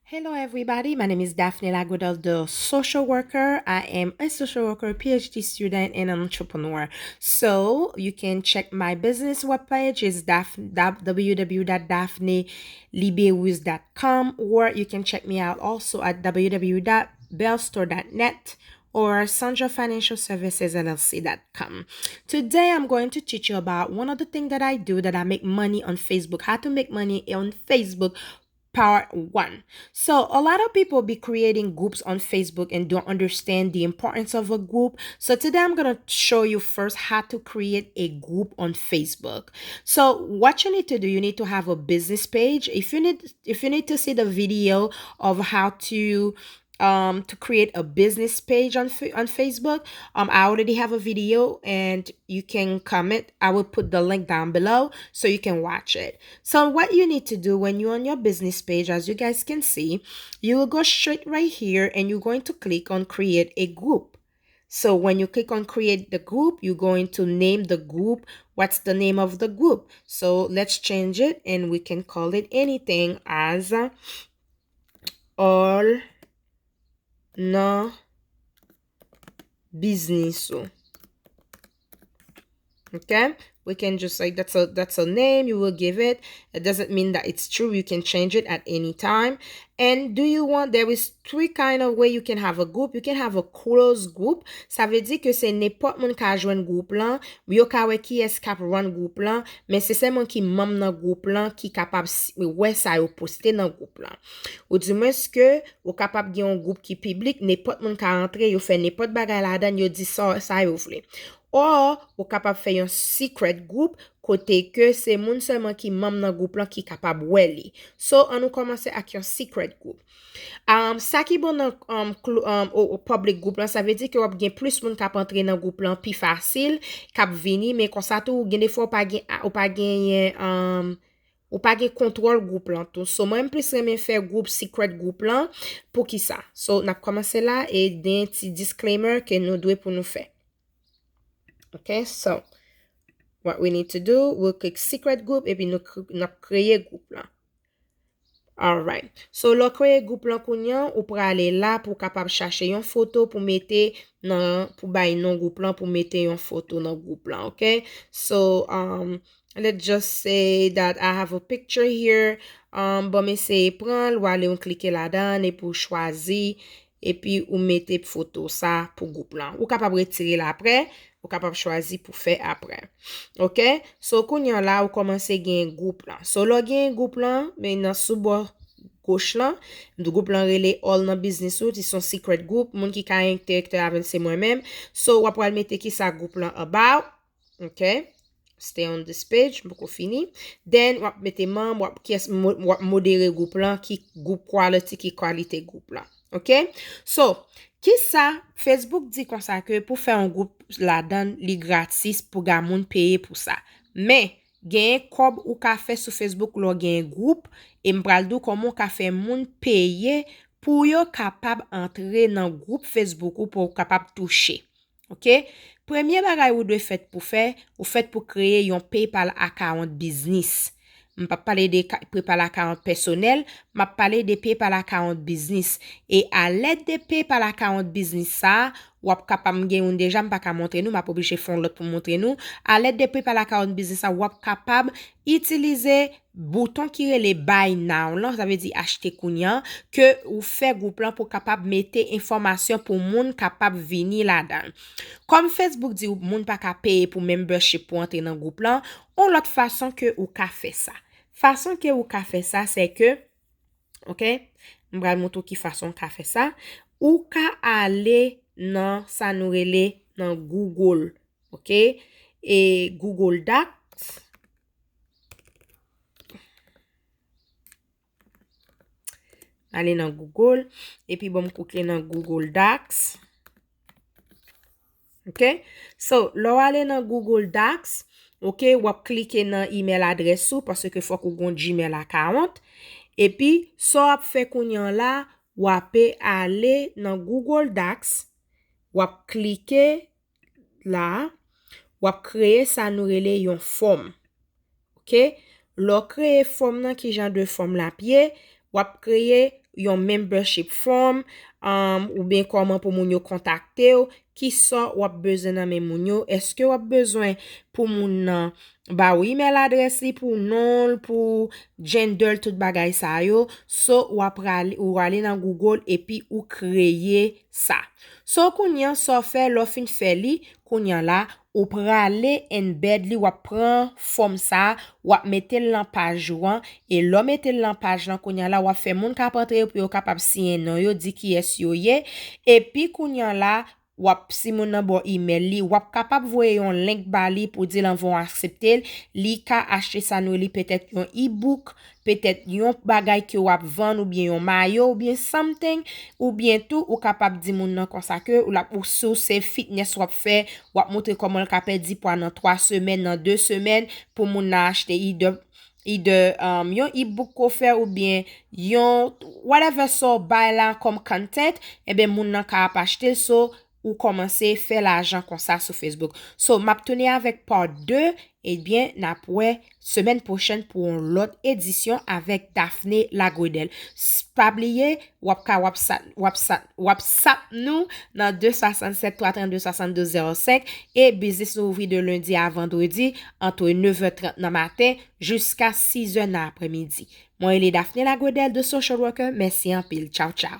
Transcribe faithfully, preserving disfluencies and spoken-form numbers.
Hello, everybody. My name is Daphne Lagodal, the social worker. I am a social worker, P H D student, and entrepreneur. So you can check my business webpage. It's daph- dap- w w w dot daphne liberus dot com, or you can check me out also at w w w dot bellstore dot net or sandra financial services l l c dot com. Today, I'm going to teach you about one of the things that I do that I make money on Facebook, how to make money on Facebook, part one. So a lot of people be creating groups on Facebook and don't understand the importance of a group. So today I'm going to show you first how to create a group on Facebook. So what you need to do, you need to have a business page. If you need if you need to see the video of how to um to create a business page on on Facebook, um I already have a video and you can comment. I will put the link down below so you can watch it. So what you need to do when you're on your business page, as you guys can see, you will go straight right here and you're going to click on create a group. So when you click on create the group, you're going to name the group. What's the name of the group? So let's change it and we can call it anything as uh, all nan biznis ou. Okay? We can just like that's a that's a name you will give it. It doesn't mean that it's true. You can change it at any time. And do you want there is three kind of way you can have a group. You can have a closed group. Sa vle di ke se nenpòt moun ka jwenn gwoup lan, yo ka wè kiyès k ap run gwoup lan, men se sèlman ki manm nan gwoup lan ki kapab wè sa yo poste nan gwoup lan. Ou di mwens ke ou kapab gen yon gwoup ki piblik, nenpòt moun ka antre, yo fè nenpòt bagay ladan, yo di sa sa yo vle. Or, ou kapab fè yon secret group kote ke se moun sèlman ki manm nan gwoup lan ki kapab wè li. So, ann nou kòmanse ak yon secret group. Um, sa ki bon nan um, um, public group lan, sa vle di ke w ap gen plis moun k ap antre nan gwoup lan pi fasil, k ap vini, men konsa tou, gen defwa ou pa gen, ou pa genyen, um, ou pa gen kontwòl gwoup lan tou. So, mwen m plis renmen fè gwoup, secret gwoup lan. Poukisa? So, n ap kòmanse la e gen ti disclaimer ke nou dwe pou nou fè. Ok, so, what we need to do, we'll click secret group, epi nou n ap kreye gwoup lan. Alright. So, lè w kreye gwoup lan kounye a, ou prale la pou w kapab chache yon foto pou mete nan, pou bay non gwoup lan, pou mete yon foto nan gwoup lan, ok? So, um, let's just say that I have a picture here. Um, bon, m eseye pran l, w ale w klike ladan l, epi w chwazi, epi ou mete foto sa pou gwoup lan. Ou kapab retire l apre, ou kapab chwazi pou fè apre. Ok? So, kounye a la, ou kòmanse gen gwoup lan. So, lè w gen gwoup lan, men nan sou bò goch lan, gwoup lan rele All nan Biznis ou, se yon secret group, moun ki ka entèrekte avè l se mwen menm. So, w ap pral mete kisa gwoup lan about. Ok? Stay on this page, m poko fini. Then, w ap mete manm, w ap, kiyès, w ap modere gwoup lan, ki gwoup quality, ki kalite gwoup lan. Ok? So, kisa Facebook di konsa ke pou fè yon gwoup ladan, li gratis pou ga moun peye pou sa. Men, genyen kòb ou ka fè sou Facebook lè w genyen gwoup, e m pral di w kòman w ka fè moun peye pou yo kapab antre nan gwoup Facebook ou pou w kapab touche. Ok? Premye bagay ou dwe fèt pou fè, ou fèt pou kreye yon PayPal account biznis. M p ap pale de PayPal account pèsonèl, m ap pale de PayPal account biznis. E alèd de PayPal account biznis sa a, w ap kapab, m gen youn deja, m pa ka montre nou, m ap oblije fè yon lòt pou montre nou. Alèd de PayPal account biznis sa a, w ap kapab itilize bouton ki rele Buy Now lan, sa vle di achte kounye a, ke ou fè gwoup lan pou kapab mete enfòmasyon pou moun kapab vini ladan l. Kòm Facebook di moun pa ka peye pou membership pou antre nan gwoup lan, yon lòt fason ke ou ka fè sa. Fason ke ou ka fè sa, se ke, ok, m pral montre w ki fason ou ka fè sa. Ou ka ale nan sa nou rele nan Google, ok, e Google Docs. Ale nan Google, epi bon m klike nan Google Docs. Ok? So, lè w ale nan Google Docs, ok, w ap klike nan email adrès ou, paske fòk ou gen yon Gmail account. Epi, sa w ap fè kounye a la, w ape ale nan Google Docs, w ap klike la, w ap kreye sa nou rele yon fòm. Ok? Lè w kreye fòm nan, ki jan de fòm l ap ye, W ap kreye yon membership form, um, oubyen kòman pou moun yo kontakte w, kisa w ap bezwen nan men moun yo, èske w ap bezwen pou moun nan ba w email adrès li, pou non l, pou gender l, tout bagay sa yo. So, w ap rale, ou rale nan Google epi ou kreye sa. So, kounye an, sa w fè, lè w fin fè li, kounye an la, ou prale embed li, w ap pran fòm sa, w ap mete l nan paj ou an, e lè w mete l nan paj lan, kounye an la, w ap fè moun k ap antre yo pou yo kapab siyen non yo, di kiyès yo ye, epi kounye an la, w ap, si moun nan ba w email li, w ap kapab voye yon link ba li pou di l anvan w aksepte l, li ka achte sa nou rele petèt yon e-book, petèt yon bagay ke w ap vann oubyen yon mayo oubyen something, oubyen tou ou kapab di moun nan konsa ke ou l ap, ou, si w se fitness w ap fè, w ap montre kòman l ka pèdi pwa nan twa semèn, nan de semèn, pou moun nan achte either, either, um, yon e-book ke w fè oubyen yon whatever sa w bay la kòm content, enben moun nan ka ap achte l, so ou kòmanse fè lajan konsa sou Facebook. So, m ap tounen avèk part de, ebyen, n ap wè semèn pwochèn pou yon lòt edisyon avèk Daphné Lagredel. S-, pa bliye, w ap ka WhatsApp, WhatsApp, WhatsApp nou nan de swasannsèt twa trannde swasanndou zewo senk e biznis nou ouvri de lendi a vandredi antre nevè trant nan maten jiska sizè nan aprèmidi. Mwen rele Daphné Lagredel de Social Worker. Mèsi anpil. Tchaw, tchaw.